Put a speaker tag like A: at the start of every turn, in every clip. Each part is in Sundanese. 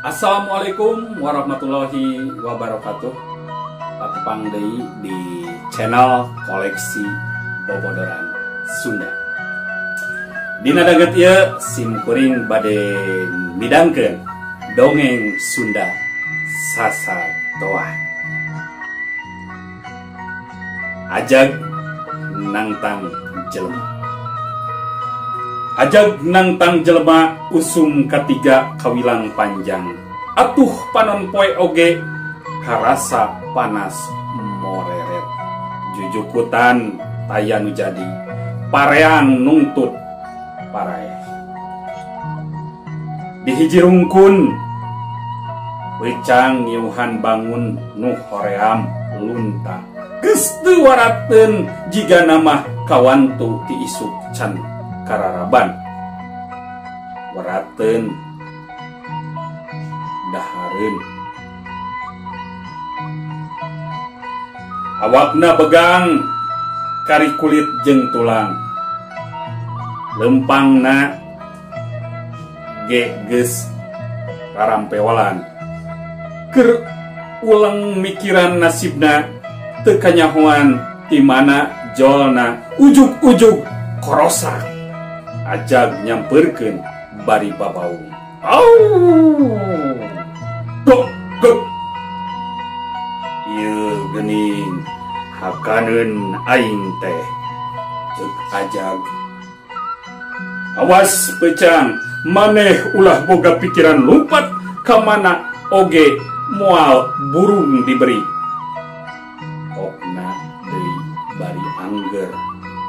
A: Assalamualaikum warahmatullahi wabarakatuh. Patepang deui di channel koleksi Bobodoran Sunda. Dina danget ieu sim kuring bade midangkeun dongeng Sunda Sasatoa. Ajag nangtang jelema. Ajag nangtang jelema usum katiga kawilang panjang. Atuh panon poe oge karasa panas moreret. Jujukutan taya nu jadi, pareang nungtut paraeh. Di hiji rungkun peucang ngiuhan bangun nu hoream lunta. Geus teu warateun jigana mah kawantu ti isuk can kararaban. Warateun dahareun. Awakna begang kari kulit jeung tulang. Lempangna ge geus rarampewalan. Keur ulang mikiran nasibna teu kanyahoan ti mana jolna ujug-ujug korosak. Ajag nyamperkeun bari babaung. Au! Gok gok. Ieu geuning hakaneun aing teh. Ceuk ajag. Awas peucang, maneh ulah boga pikiran lumpat ka mana oge moal burung diberi. Okna deui bari angger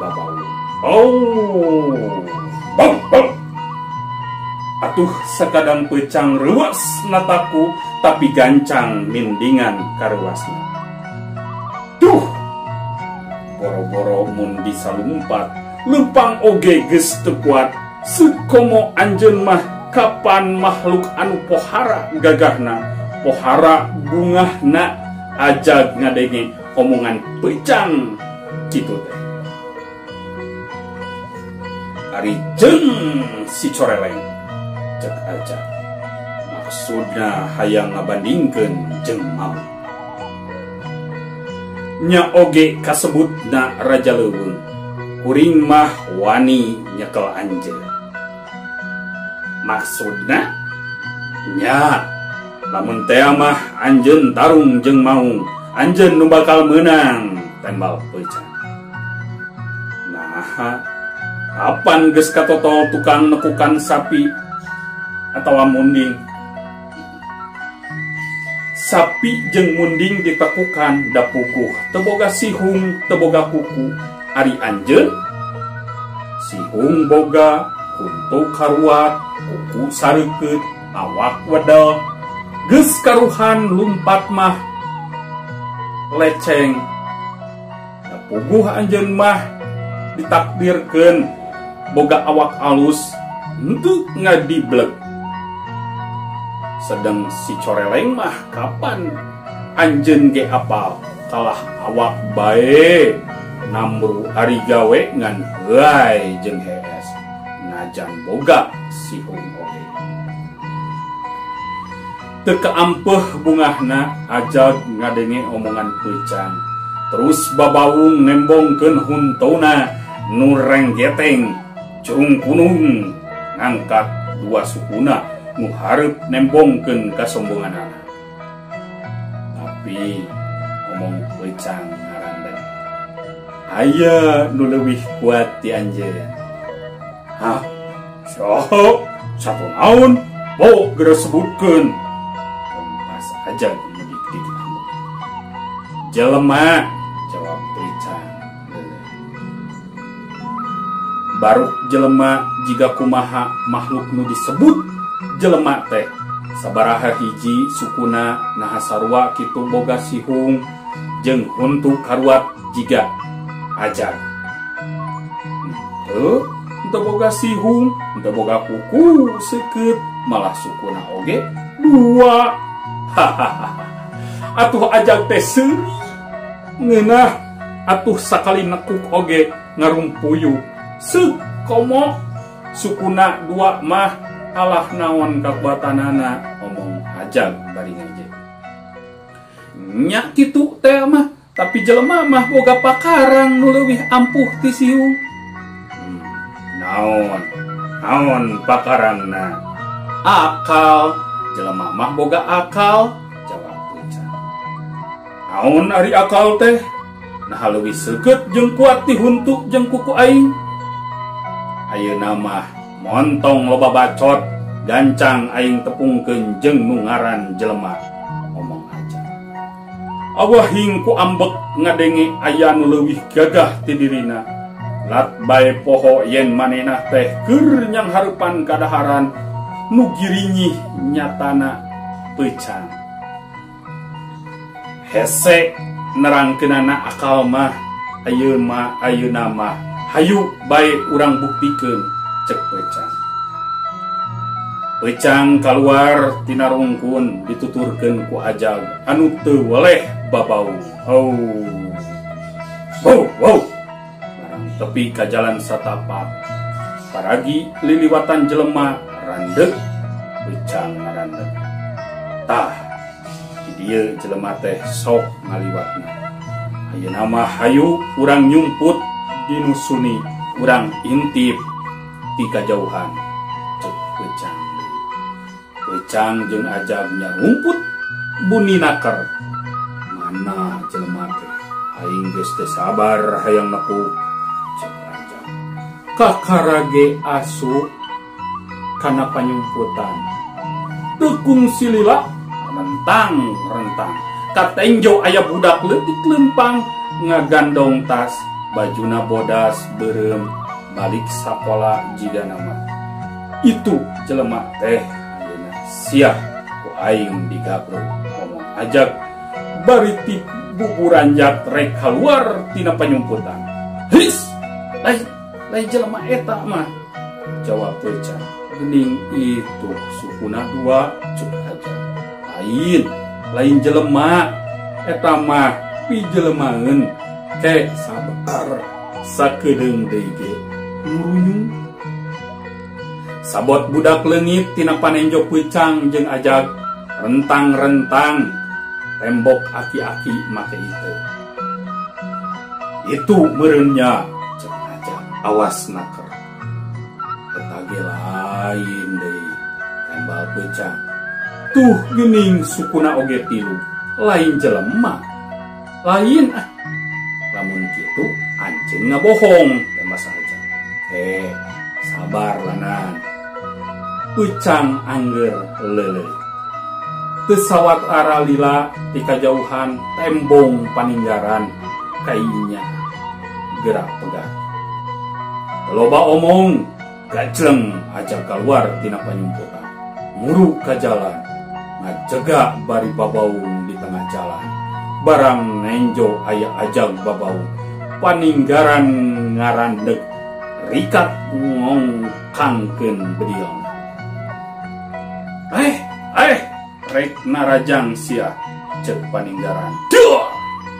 A: babaung. Oh, bang bang. Atuh sakadang peucang reuas nataku tapi gancang mindingan karuasna. Duh, boro-boro mun bisa lumpat, lempang oge geus teu kuat. Seukomo anjeun mah kapan makhluk anu pohara gagahna, pohara bungahna. Ajag ngadenge omongan peucang kitu teh. Ari jeung si coreleng cek ajag. Maksudna hayang ngabandingkeun jeung maung. Nya oge kasebutna raja leuweung. Kuring mah wani nyekel anjeun. Maksudna nya lamun teh mah anjeun tarung jeung maung, anjeun nu bakal meunang, tembal peucang. Naha kapan geus katotol tukang nekukan sapi atawa munding? Sapi jeung munding ditekukan da puguh, teu boga sihung, teu boga kuku. Ari anjeun sihung boga, huntu karuat, kuku sareukeut, awak wedel. Geus karuhan lumpat mah leceng. Da puguh anjeun mah ditakdirkeun boga awak alus henteu ngadiblek. Sedang si coreleng mah kapan anjeun ge apal kalah awak bae namru ari gawe ngan heuay jeung hees najan boga sihung oge. Teu kaampeuh bungahna ajag ngadenge omongan peucang. Terus babaung nembongkeun huntona nu renggeteng curung kunung ngangkat dua sukuna nu hareup nembongkeun kasombonganana. Tapi omong peucang ngarandeg. Aya nu leuwih kuat ti anjeun. Hah? Sok satu naon? Bok geura sebutkeun. Pas aja dik-dik ambek. Jelema, jawab peucang. Baruk jelema jiga kumaha makhluk nu disebut jelema teh sabaraha hiji sukuna naha sarua kitu boga sihung jeung huntu karuat jiga ajag. Henteu, henteu boga sihung, henteu boga kuku seukeut, malah sukuna oge dua. Hahaha. Atuh ajag teh seuri ngeunah, atuh sakali nekuk oge ngarumpuyu. Seuk komo Sukuna dua mah alah naon kakuatanana omong ajag bari ngejek. Nya kitu teh mah tapi jelema mah boga pakarang nu leuwih ampuh ti siung. Naon naon pakarangna? Akal. Jelema mah boga akal, jawab Peucang. Naon ari akal teh? Nah leuwih seukeut jeung kuat ti huntu jeung kuku aing. Ayeuna mah montong loba bacot, gancang aing tepungkeun jeung nu ngaran jelema, omong aja. Awahing ku ambek ngadenge aya nu leuwih gagah ti dirina. Lat bae poho yen manehna teh keur nyanghareupan kadaharan nu girinyih nyatana Peucang. Hese nerangkeunana akal mah ayeuna mah hayu bae urang buktikeun, cek Peucang. Peucang kaluar tina rungkun dituturkeun ku ajag anu teu weleh babau. Oh. Wow, wow. Barang tepi ka jalan satapak. Paragi liliwatan jelema randeg, Peucang ngarandeg. Tah, di dieu jelema teh sok ngaliwatna. Ayeuna mah hayu urang nyumput dinusuni, urang intip ti kajauhan, cek Peucang. Peucang jeung ajag nyarumput buni naker. Mana jelema teh? Aing geus teu sabar hayang nepuk, cek ajag. Kakarage asup kana panyumputan. Tekung silila rentang-rentang. Katenjo aya budak leutik lempang ngagandong tas, bajuna bodas beureum balik sakola jigana mah. Itu jelema teh ayeuna siah ku aing digabruk, ngomong ajag bari ti buburanjak rek kaluar tina panyumputan. His, lain jelema eta mah, jawab Peucang. Gening itu sukuna dua, cek ajag. Lain jelema eta mah pijelemaeun. Ke sabar sakedeung deui ge ngurunyung. Sabot budak leungit tina panenjo Peucang jeung ajag rentang-rentang tembok aki-aki make itu. Itu meureunnya, cek ajag. Awas naker. Eta ge lain deui, tembal Peucang. Tuh geuning sukuna oge tilu, lain jelema. Lain ah. Lamun kitu anjeun ngabohong, tembas aja. Sabar lanan. Peucang angger leuleuy. Teu sawat aralila ti kajauhan tembong paninggaran kainya gerak pegat. Loba omong gajleng aja keluar tina panyumputan. Muru ka jalan, ngajega bari babaung di tengah jalan. Barang nenjo aya ajag babaung, paninggaran ngarandeg rikat ngongkangkeun bedil. Rek narajang sia, cek paninggaran. Duh!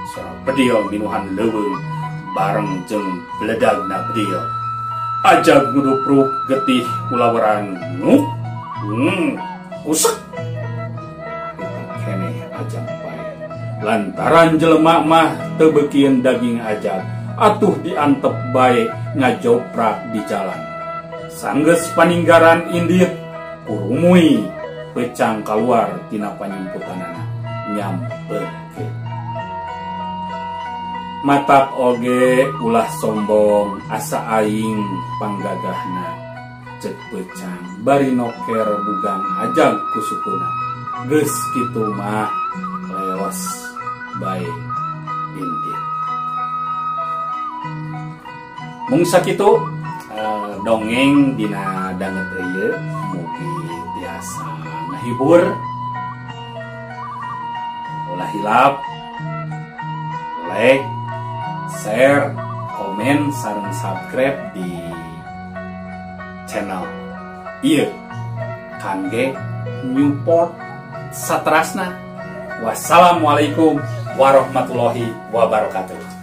A: Sora bedil minuhan leuweung bareng jeung beledagna bedil. Ajag ngudupruk getih kulaweran nuk usek. Keneh ajag bae. Lantaran jelema mah teu beukieun daging ajag, atuh diantep bae ngajoprak di jalan. Sanggeus paninggaran indit kurumui Peucang kaluar tina panyumputanana nyamperkeun. Matak oge ulah sombong asa aing panggagahna, cek Peucang bari noker bugang ajag ku sukuna. Geus kitu mah leos bae indit. Mung sakitu dongeng dina danget ieu mugi tiasa ngahibur. Ulah hilap like, share, komen, sareng subscribe di channel ieu kangge nyupport satrasna. Wassalamualaikum warahmatullahi wabarakatuh.